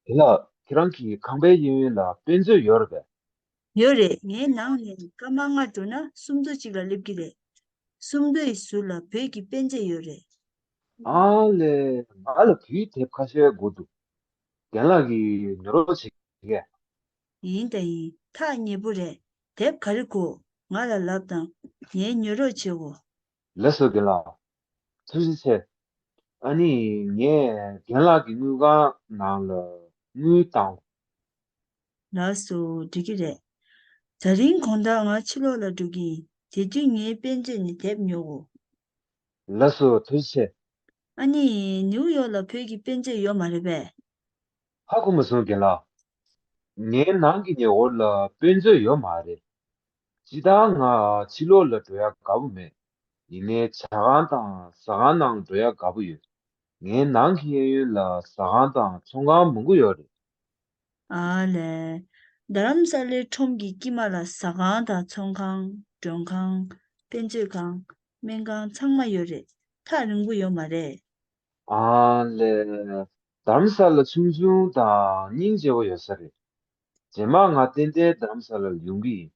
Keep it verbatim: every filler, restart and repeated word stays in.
དེ་ལ་ཁྱེད་རང་གི་ཁང་པའི་གཡས་གཡོན་ལ་དཔེ་མཛོད་ཡོད་རེད་པས། ཡོད་རེད། ངའི་ནང་ནས་སྐར་མ་ལྔ་འགྲོ་ན་སུམ་མདོ་གཅིག་ལ་སླེབས་ཀྱི་རེད། སུམ་མདོའི་ཟུར་ལ་བོད་ཀྱི་དཔེ་མཛོད་ཡོད་རེད། ཨ་ལས། ང་ལ་བོད་དེབ་ཁ་ཤས་དགོས་འདུག་རྒན་ལགས་ཀྱིས་ཉོ་རོགས་བྱེད་གས། ཡིན་ད་ཡིན། ཐག་ཉེ་པོ་རེད། དེབ་ག་རེ་དགོས། ང་ལ་ལབ་དང་། ངས་ཉོ་རོགས་བྱེད་འོ། ལགས་སོ་རྒན་ལགས། ཐུགས་རྗེ་ཆེ། ཨ་ནི་ངས་རྒན་ལགས་ཀྱི་དངུལ་ཁང་ནང་ལ་དངུལ་བཏང་། ལགས་སོ། འགྲིག་གི་རེད། ད་རིང་དགོང་དག་ང་ཕྱི་ལོགས་ལ་འགྲོ་གི་ཡིན། དེ་དུས་ངའི་དཔེ་མཛོད་ནས་དེབ་ཉོ་འོ། ལགས་སོ། ཐུགས་རྗེ་ཆེ། ཨ་ནི་ནིའུ་ཡོག་ལ་བོད་ཀྱི་དཔེ་མཛོད་ཡོད་མ་རེད་པས། ཧ་གོ་མ་སོང་རྒན་ལགས། ངའི་ནང་གི་ཉེ་འཁོར་ལ་དཔེ་མཛོད་ཡོད་མ་རེད། སྤྱིར་བཏང་ང་ཕྱི་ལོགས་ལ་འགྲོ་ཡ་དགའ་པོ་མེད། ཡིན་ནའི་ཇ་ཁང་དང་ཟ་ཁང་ནང་འགྲོ་ཡ་དགའ་པོ་ཡོད། ངའི་ནང་གི་གཡས་གཡོན་ལ་ཟ་ཁང་དང་ཚོང་ཁང་མང་པོ་ཡོད་རེད། ཨ་ལས། རྡ་རམ་ས་ལའི་ཁྲོམ་གྱི་དཀྱིལ་མ་ལ་ཟ་ཁང་དང་ཚོང་ཁང་། མགྲོན་ཁང་། དཔེ་མཛོད་ཁང་། སྨན་ཁང་ཚང་མ་ཡོད་རེད། ཐག་རིང་པོ་ཡོད་མ་རེད། ཨ་ལས། རྡ་རམ་ས་ལ་ཆུང་ཆུང་དང་སྙིང་རྗེ་པོ་ཡོད་ས་རེད། རྗེས་མ་ང་ཏན་ཏན་རྡ་རམ་ས་ལར་ཡོང་གི་ཡིན།